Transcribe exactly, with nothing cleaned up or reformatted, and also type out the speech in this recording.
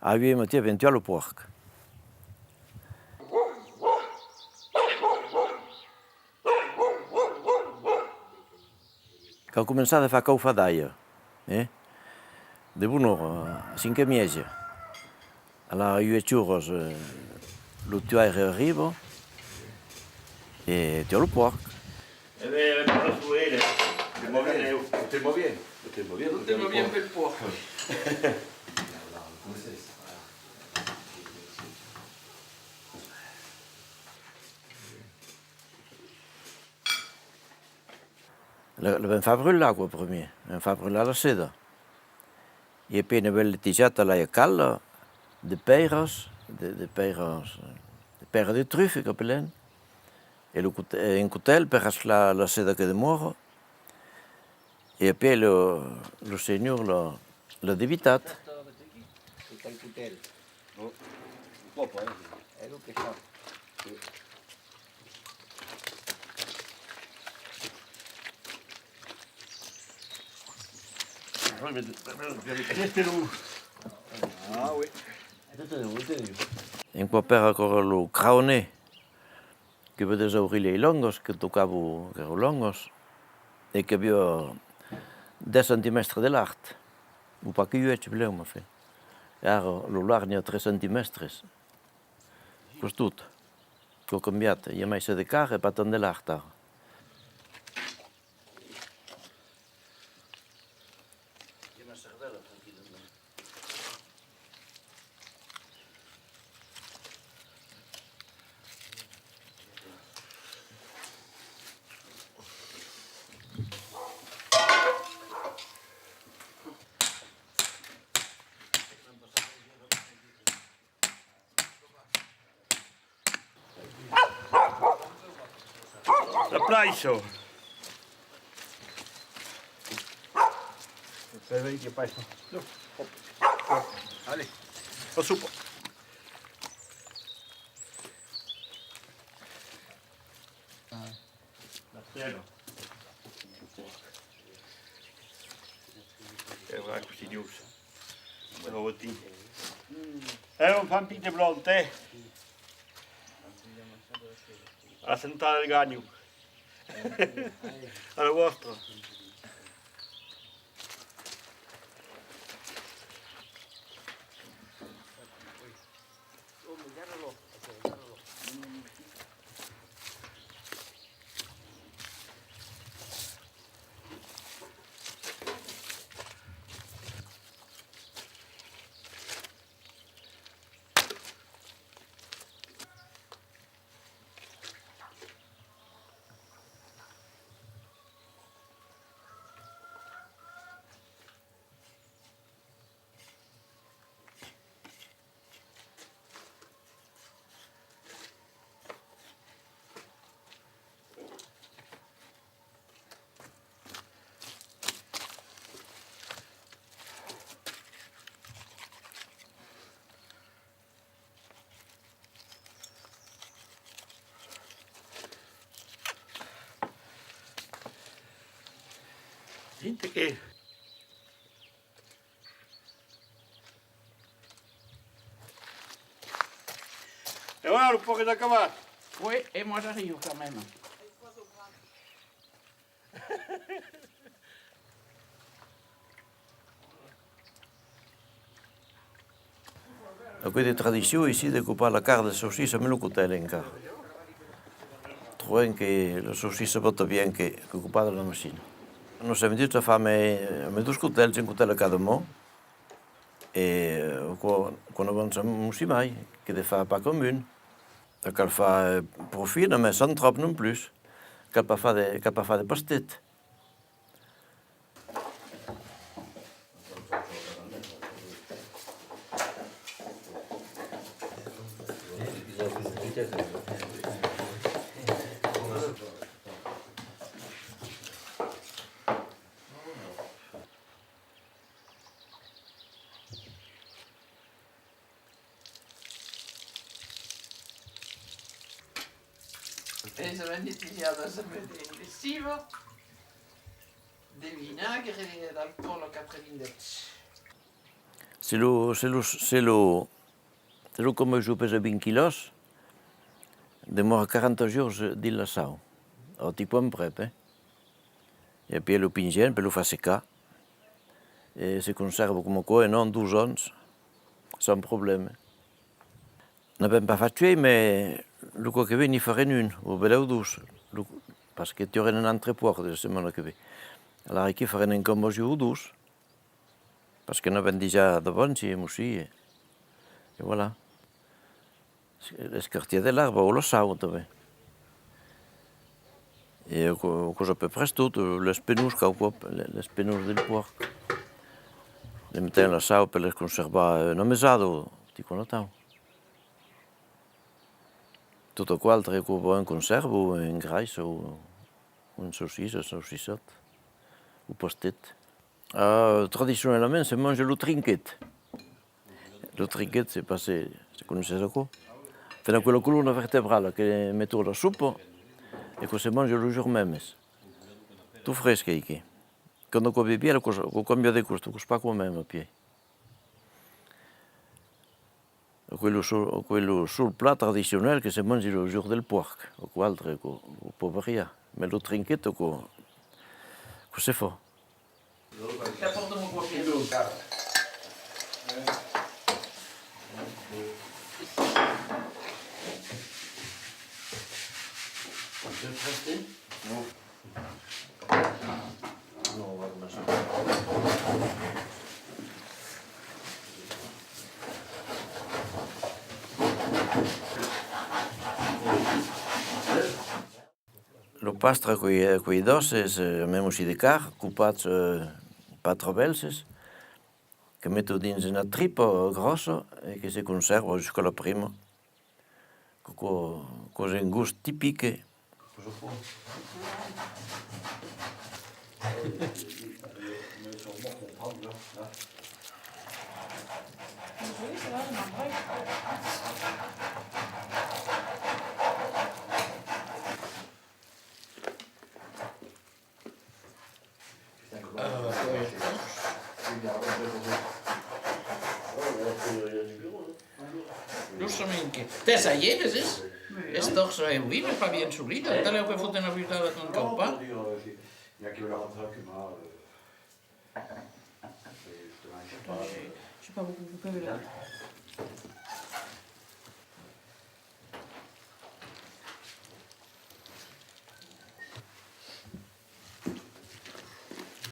A uèch matièr, ben, tuar lo pòrc. Cau començar de far caufar d'aiga, eh? De bona ora, a cinc e mièja. Alara, a uèch oras, eh, lo tuaire arriba e tua lo pòrc. Eh ben, eh ben, te va bien, te va bien, te va bien pel pòrc. La, la vam far brutlar, aquò, primièr. Vam far brutlar la seda. E apèi ne vam letejat a l'aiga calda de pèiras, de, de pèiras, de pèira de trufa, qu'apelèm. E lo cot-, e un cotèl per rasclar la seda que demòra. E apèi lo, lo senhor l'a, l'a debitat. Lo cotèl. Oh, un còp, eh? E lo que fa. Ah oui. Un còp èra aquò lo craonet, que vedètz auriá las longas, que tocava, qu'èran longas, e qu'aviá dètz centimèstres de larg, o pas que uèch, benlèu, enfin. E ara, lo larg n'i a tres centimèstres. Qu'es tot. Qu'an cambiat. I a mai ser de carn e pas tant de lard, ara. La plaissa. Allez. La sopa. La sèla. E voilà, cossí dius. Lo botin. Eh, un fan pic de blanc, eh? A la sentada del ganho. A la vòstra. Dins que... E voilà, lo pòrc es acabat. Oui, e moi j'arrive quand même. Aquò's de tradicion aicí de copar la carn de saucissa amb lo cotèl encara. Trobèm que la saucissa bota bien que, que copada a la machina. Nos sèm abituats a far amb, amb dos cotèls, un cotèl a cada man, e aquò, aquò n'avança un bocin mai que de far pas qu'amb un. Cal far, eh, pro fin, mès sans tròp non plus. Cal pas far de, cal pas far de pastet. E las avèm netejadas amb de lessiva, de vinagre e d'alcoòl a quatre-vints-dètz. Se lo, se lo, se lo, se lo cambòjo pesa vint quilòs, demòra quaranta jorns dins la sau. Ara, t'i quò en prèp, eh? E apièi lo pingèm per lo far secar. E se consèrva coma aquò en un, dos ans, sans problèma. N'avèm pas fach uèi, mès lo còp que ven n'i farem un, o belèu dos, lo, parce que t'i aurem un autre pòrc de setmana que ven. Alara aquí farem un cambòjo o dos, parce que n'avèm dejà davant, si, e mossí, e, e voilà. L'escartièr de l'arba o la sau tanben. E aquò, aquò's a peu près tot, les penons quauque còp, le-, les penons del pòrc. Le metem la sau per les conservar una mesada, o t'i quò atau. Tot aquò altre, aquò va en consèrva, o en graissa, o, o en saucissa, saucissat, o pastet. Ah, tradicionalament se manja lo trinquet. Lo trinquet, sai pas se, se coneisses aquò. Tien aquela colomna vertebrala que meton a la sopa e que se manja lo jorn mèmes. Tot fresc, aicí. Quand aquò ven vièlh, aquò, aquò cambia de gost, aquò's pas aquò mème apièi. Aquò's lo sol, aquò's lo sol plat tradicional que se manja lo jorn del pòrc, aquò altre, aquò, aquò pòt variar. Mès lo trinquet, aquò, aquò se fa. Lo pastre, aquò's, aquò's d'òsses, eh, mème aussi de carn, copats, eh, pas tròp bèlses, que meton dins una tripa gròssa e que se consèrva jusqu'a la prima. Aquò, aquò's un gost tipic. Justament que... Tè, ça y est, veses? Es tòrça, eh, oui, mès pas bien solida. Talèu que foten una butada quand cau pas. J'ai, j'ai pas beaucoup coupé, mais là.